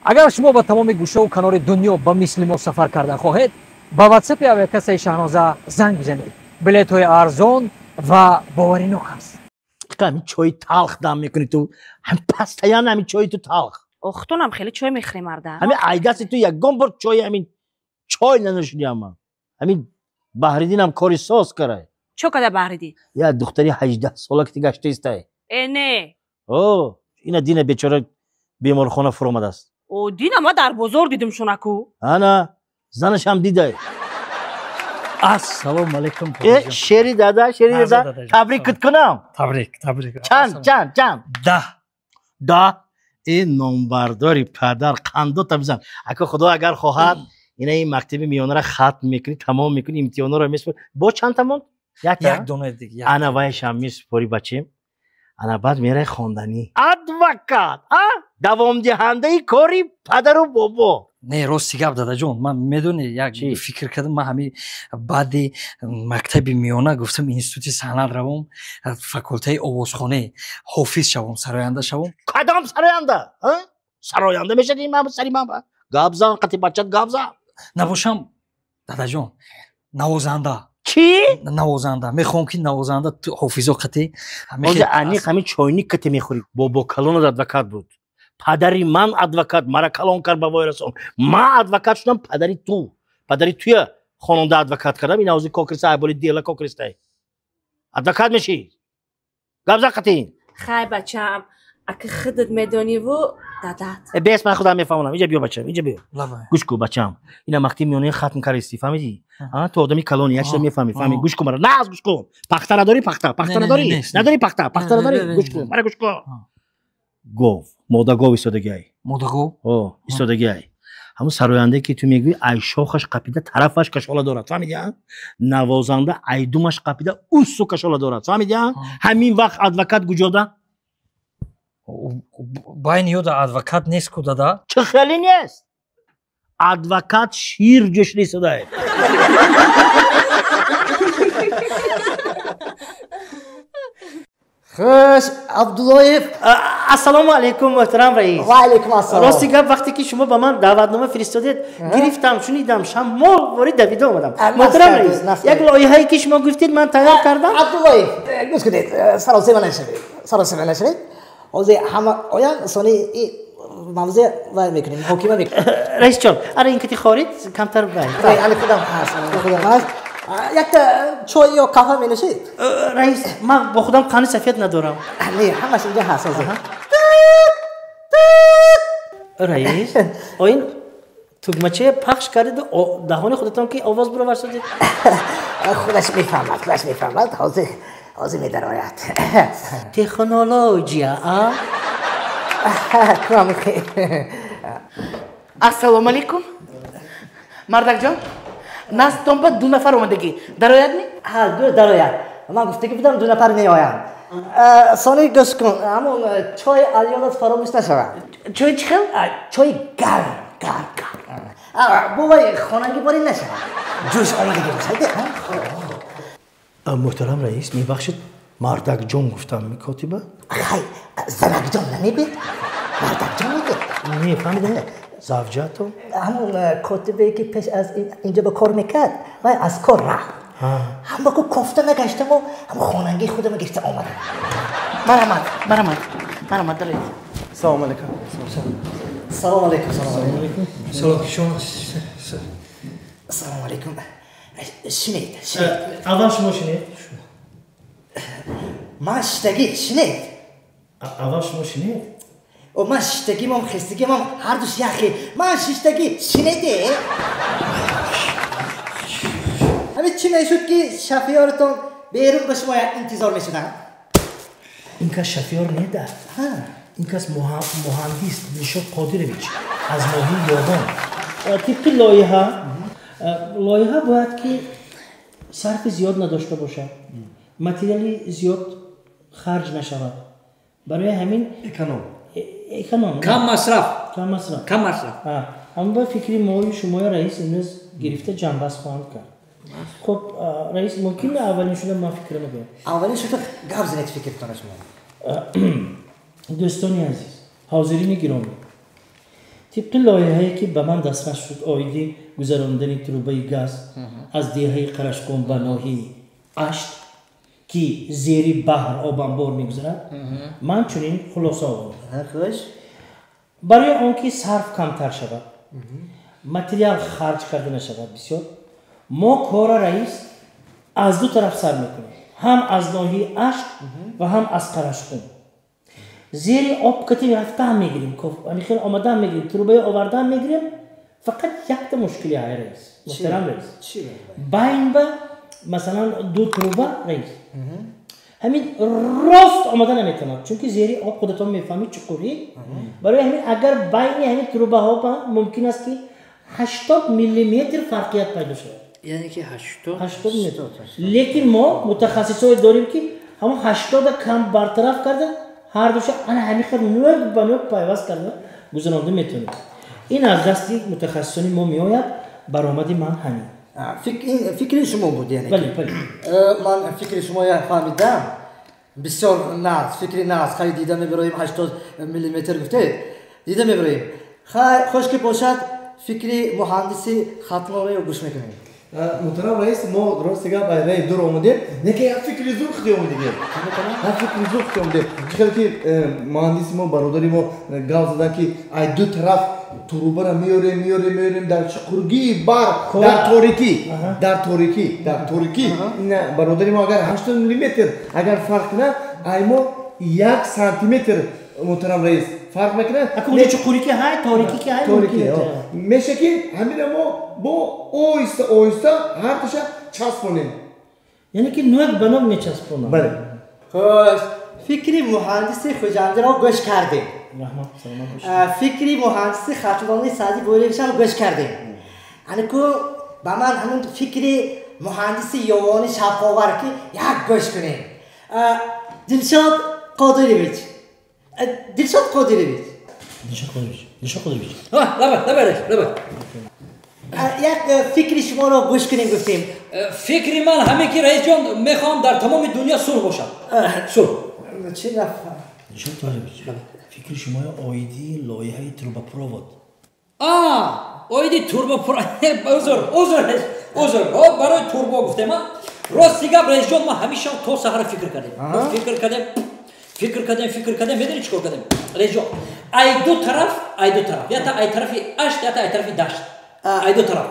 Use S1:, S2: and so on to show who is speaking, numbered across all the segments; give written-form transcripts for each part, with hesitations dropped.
S1: Агар шумо ба тамоми гӯшаву канори дунё ба мисли мо сафар кардан хоҳед, ба ватсапи авиакассаи Шаҳноза занг бизанед. Билетҳои арзон ва боваринок аст.
S2: Ҳамин чойи талх дам мекунӣ ту, ҳам пастаян ҳамин чойи ту талх.
S3: Охтонам хеле чой мехӯрӣ, марда.
S2: Ҳамин айдаси ту ягон бор чой, ҳамин чой нанӯшидиам ман. Ҳамин Баҳриддинам кори соз карай.
S3: Чо када Баҳриддин?
S2: Як духтари 18 сола ки гаштаистай.
S3: Э не.
S2: О, ина дина бечора беморхона фуромадааст.
S3: О, дина ма дар бозор дидим шунаку.
S2: Ана, занашам дидай.
S4: Ассалому алайкум.
S2: Э, шери дада, шери дада, табрик кунам.
S4: Табрик, табрик.
S2: Чанд, чанд, чанд?
S4: 10.
S2: 10. Э, номбардори падар қандота бизан. Ака худо агар хоҳад, ина ин мактаби миёнаро хатм мекунӣ, тамом мекунӣ, имтиҳонҳоро месупорӣ. Бо чанд тамом?
S4: Як дона дигар.
S2: Ана вайшам месупорӣ бачем. Ана баъд мерай хонданӣ. Адвокат, а? Давомдиҳандаи кори падару бобо.
S4: Не, рости гап, дадаҷон, ман медонӣ, як фикр кардам, ман ҳамин баъди мактаби миёна гуфтам институти санъат равом, факултаи овозхонӣ, ҳофиз шавам, сароянда шавам.
S2: Кадом сароянда? Сароянда мешавӣ ман сари ман? Гап зан, қати бачат гап зан.
S4: Набошам, дадаҷон, навозанда.
S2: Чӣ?
S4: Навозанда. Мехоҳам ки навозанда ҳофизо қати.
S2: Ҳозир аниқ ҳамин чойник қати мехӯрӣ. Бобо калонат адвокат буд. Падари ман адвокат, мара калон кард ба вой расон. Ман адвокат шудам, падари ту. Падари туя хононда адвокат кардам. Ин ҳозир кокриста, айболи дела кокристай. Адвокат мешӣ. Гап зан қати.
S3: Хай бачаам, ака худат медониву дадат.
S2: Бес, ман худам мефаҳмонам. Инҷа биё бачам, инҷа биё. Гӯш кун бачам. Ина мактаби миёнаи хатм кардисти, фаҳмидӣ? Ту одами калони, як чиза мефаҳмӣ, фаҳмӣ. Гӯш кун мара. Наз гӯш кун. Пахта надорӣ, пахта? Пахта надорӣ? Надорӣ пахта? Пахта надорӣ? Гӯш кун. Мара гӯш кун. Гов, модагов истодагиай.
S4: Модагов?
S2: О, истодагиай. Ҳамун сарояндае ки ту мегӯӣ, ай шохаш қапида тарафаш кашола дорад, фаҳмидӣ? Навозанда ай думаш қапида уссу кашола дорад, фаҳмидӣ? Ҳамин вақт адвокат куҷода?
S4: Байни ёда адвокат нест ку, дада?
S2: Чӣ хеле нест? Адвокат шир ҷӯшида истодай.
S5: Хуш, Абдуллоев.
S2: Ассалому алайкум, муҳтарам раис.
S5: Ва алайкум ассалом.
S2: Рости гап, вақте ки шумо ба ман даъватнома фиристодед, гирифтам, шунидам, шамол ворид давида омадам. Муҳтарам раис, як лоиҳае ки шумо гуфтед, ман тайёр кардам.
S5: Абдуллоев, гӯш кунед, саросема нашавед. Саросема нашавед. Ҳозир ҳама оян сони мавзеъ вай мекунем, муҳокима мекунем.
S2: Раисҷон, ара ин кати хорид камтар вай.
S5: Али худам ҳаст, худам ҳаст. Якта чой ё қаҳва менӯшед?
S2: Раис, ман бо худам қанди сафед надорам.
S5: Не, ҳамаш инҷа ҳаст ҳозир.
S2: Раис, оин тугмачае пахш кардеду даҳони худатон ки овоз буровар шудед.
S5: Худаш мефаҳмад, худаш мефаҳмад. Ҳозир, ҳозир медарояд.
S2: Технология, а?
S6: Ассалому алайкум. Мардакҷон, наздтон ба 2 нафар омадагӣ. Дарояд ми?
S5: Ҳа, дарояд. Ман гуфтагӣ будам 2 нафар меоянд. Сони гӯш кун, ҳамон чой аз ёдат фаромӯш нашавад.
S6: Чой чӣ хел?
S5: Чои гарм, гарм, гарм. Бовай хонагӣ борӣ нашавад. Ҷӯш омадагӣ бошад.
S2: Муҳтарам раис, мебахшед, мардакҷон гуфтам котиба?
S5: Хай, занакҷон намегӯед? Мардакҷон мегӯед?
S2: Не, фаҳмидам. Завҷато?
S5: Ҳамон котибе ки пеш аз инҷа ба кор мекард, вай аз кор рафт. Ҳам ба ку кофта нагаштаму ҳам хонагии худама гирифта омадам.
S6: Марҳамат, марҳамат, марҳамат, дароед.
S7: Салому алайкум.
S5: Салому алайкум, салому алайкум.
S4: Салом.
S5: Салому алайкум. Шинед, шинед.
S2: Аввал шумо шинед.
S5: Ман шиштагӣ, шинед.
S2: Аввал шумо шинед.
S5: Ман шиштагимам, хестагимам ҳардуш яхе. Ман шиштагӣ, шинеде. Ҳамин чӣ мешуд ки шафиёртон берун ба шумо интизор мешуданд?
S2: Ин кас шафиёр неда. Ин кас муҳандис Дилшод Қодирович аз ноҳияи Ёвон. Тибқи лоиҳа, лоиҳа бояд ки сарфи зиёд надошта бошад, материали зиёд харҷ нашавад. Барои ҳамин
S7: эконом.
S2: Эконом.
S4: Кам масраф.
S2: Кам масраф.
S4: Кам масраф.
S2: Ҳамон ба фикри мои шумои раис имрӯз гирифта ҷанбаст хоҳанд кард. Хуб, раис, мумкин аввалин шуда ман фикр мекунам.
S5: Аввалин шуда гап занед фикртон шумо.
S2: Дӯстони азиз, ҳозирини гиромӣ, Тибқи лоиҳае ки ба ман дастрас шуд оиди гузарондани трубаи газ аз деҳаи Қарашқум ба ноҳияи Ашт, ки зери баҳр обанбор мегузарад, ман чунин хулоса овардам. Барои он ки сарф камтар шавад, материал харҷ карда нашавад бисёр, мо кора раис аз ду тараф сар мекунем, ҳам аз ноҳияи Ашт ва ҳам аз Қарашқум. Зери об кати рафтаам мегирем, хел омадаам мегирем, трубаи овардаам мегирем. Фақат якта мушкили ҳай раис, муҳтарам раис. Байн ба масалан ду труба раис ҳамин рост омада наметавонад, чунки зери об худатон мефаҳмед чуқурӣ. Барои ҳамин агар байни ҳамин трубаҳо мумкин аст ки 80 миллиметр фарқият пайдо шавад.
S7: Яъне ки
S2: 80 миллиметр. Лекин мо мутахассисое дорем ки ҳамон 80 кам бартараф карда ҳар душа ана ҳамин хел нӯк ба нӯк пайваст карда гузаронда метавонем. Ин аз дасти мутахассисони мо меояд. Баромади ман ҳамин.
S5: Фикри шумо буд яъне?
S2: Бале, бале.
S5: Ман фикри шумо фаҳмидам. Бисёр нағз, фикри нағз. Хай дида мебароем, 80 миллиметр гуфтед, дида мебароем. Хай хуш ки бошад, фикри муҳандиси Хатлонро гӯш мекунем.
S8: Муҳтарам раис, мо рости гап айраи дур омадем, неки як фикри зур худӣ омадем. Як фикри зур худӣ омадем. Чӣ хел ки муҳандиси мо, бародари мо гап задан ки ай ду тараф трубаро меорем, меорем, меорем дар чуқургии бар, дар торикӣ, дар торикӣ, дар торикӣ. Ина бародари мо агар 80 миллиметр агар фарқ кунад, ай мо 1 сантиметр муҳтарам раис фарқ мекунад.
S2: Акун чуқурӣ ки ҳай, торикӣ ки ҳай,
S8: торикӣ. Меша ки ҳамина мо бо оҳиста оҳиста ҳар душа часпонем.
S2: Яъне ки нӯк ба нӯк мечаспонам.
S8: Бале.
S5: Хуш, фикри муҳандиси Хуҷандиро гӯш кардем. Фикри муҳандиси Хатлони Саъди Бориевичам гӯш кардем. Анаку ба ман ҳамун фикри муҳандиси Ёвони Шавқовар ки як гӯш кунем. Дилшод Қодирович. Дилшод Қодирович.
S2: Дилшод Қодирович. Дилшод Қодирович.
S4: Лабай, лабай, лабай.
S5: Як фикри шуморо гӯш кунем гуфтем.
S4: Фикри ман ҳамин ки раисҷон, мехоҳам дар тамоми дунё сулҳ бошад. Сулҳ.
S5: Чӣ рафт?
S2: Дилшод Қодирович, фикри шумо оиди лоиҳаи трубопровод.
S4: Оиди турбопровод. Узр, узр, узр. Барои турбо гуфтем. Рости гап раисҷон, ман ҳамеша то саҳара фикр кардем. Фикр кардем, фикр кардем, фикр кардем. Медонӣ чӣ кор кардем? Раисҷон, ай ду тараф, ай ду тараф. Ята ай тарафи Ашт, ята ай тарафи Дашт. Ай ду тараф.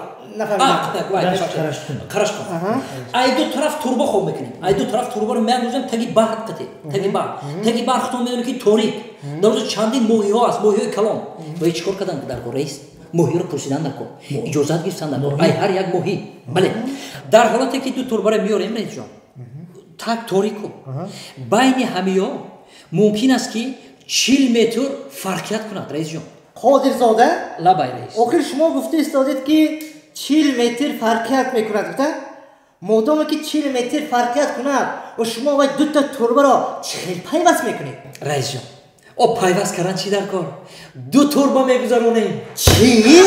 S4: Қарашқум. Ай ду тараф турбо хоб мекунем. Ай ду тараф турборо меандозем таги баҳр қати, таги баҳр. Таги баҳр худтон медонед ки торик. Дар онҷо чандин моҳиҳо аст, моҳиҳои калон. Ва чӣ кор кардан дар кор раис? Моҳиро пурсидан дар кор, иҷозат гирифтан дар кор. Ай ҳар як моҳӣ. Бале. Дар ҳолате ки ду турбаро меорем раисҷон, так торику. Байни ҳамиҳо мумкин аст ки 40 метр фарқият кунад раисҷон.
S5: Қодирзода?
S4: Лабай раис.
S5: Охир шумо гуфта истодед ки 40 метр фарқият мекунад, гуфта? Модоме ки 40 метр фарқият кунад, ва шумо вай дута турбаро чӣ хел пайваст мекунед?
S4: Раисҷон, о пайваст кардан чӣ дар кор? Ду турба мегузаронем.
S5: Чӣ?